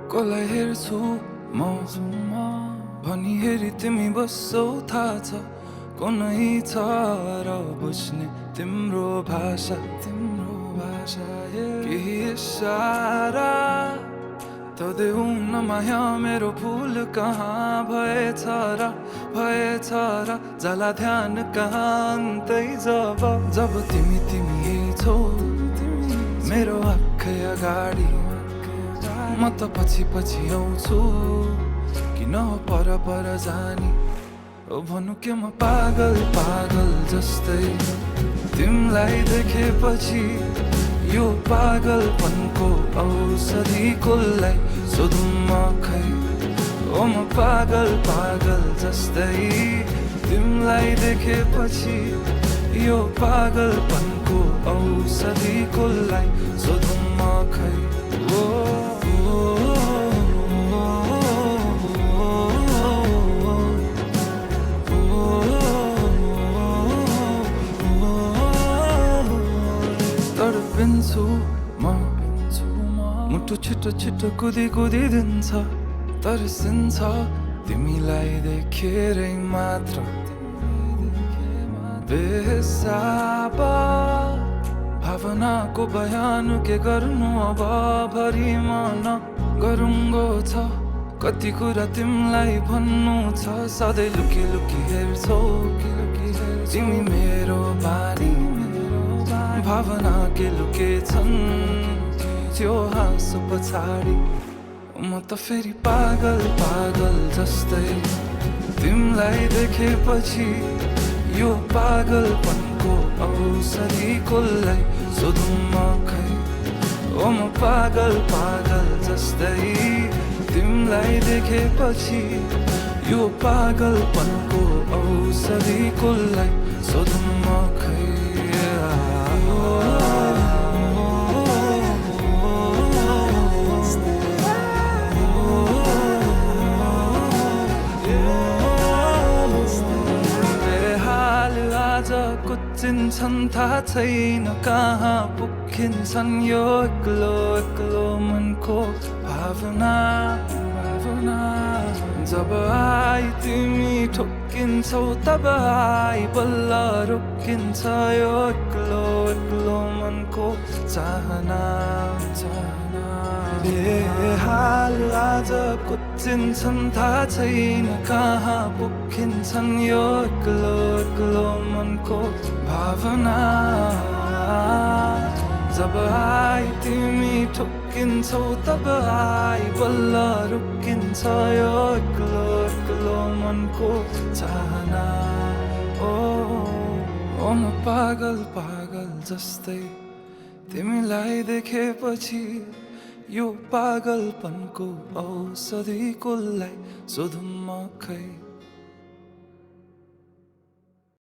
कसलाई हेर्छु म भनी हेरी तिमी बस्छौ थाहा छ कुनै छ र बुझ्ने तिम्रो भाषा केही इसारा त देऊ न माया मेरो फुल कहाँ भएछ र जाला ध्यान कहाँ अन्तै जब तिमी छौ मेरो आँखै अगाडि म त पछि आउँछु किन पर जानी ओ भनु के म पागल जस्तै तिमीलाई देखेपछि यो पागलपनको औषधि कसलाई सोधौँ म खै ओ म पागल जस्तै तिमीलाई देखेपछि यो पागलपनको औषधि कसलाई सोधौँ म खै ओ तडपिन्छु म मुटु छिटो कुदी दिन्छ तर्सिन्छ तिमीलाई देखेरै मात्र बेहिसाब भावनाको बयान के गर्नु अब भरि मन गरुङ्गो छ कति कुरा तिमीलाई भन्नु छ सधैँ लुकी हेर्छौ तिमी मेरो बानी भावना के लुकेछन् त्यो हाँसो पछाडि म त फेरि पागल जस्तै तिमीलाई देखेपछि यो पागलपनको औषधि कसलाई सोधौँ म खै ओ म पागल जस्तै तिमीलाई देखेपछि यो पागलपनको औषधि कसलाई सोधौँ म खै कुचिन्छन् थाहा छैन कहाँ पुग्छन् यो एक्लो मनको भावना जब आई तिमी ठोक्किन्छौ तब आई बल्ल रोकिन्छ यो एक्लो मनको चाहना बेहाल आज कुचिन्छन् थाहा छैन कहाँ पुग्छन् यो एक्लो मनको भावना जब आई तिमी ठोक्किन्छौ तब आई बल्ल रोकिन्छ यो एक्लो मनको चाहना ओ म पागल जस्तै तिमीलाई देखेपछि यो पागलपनको औषधि कसलाई सोधौँ म खै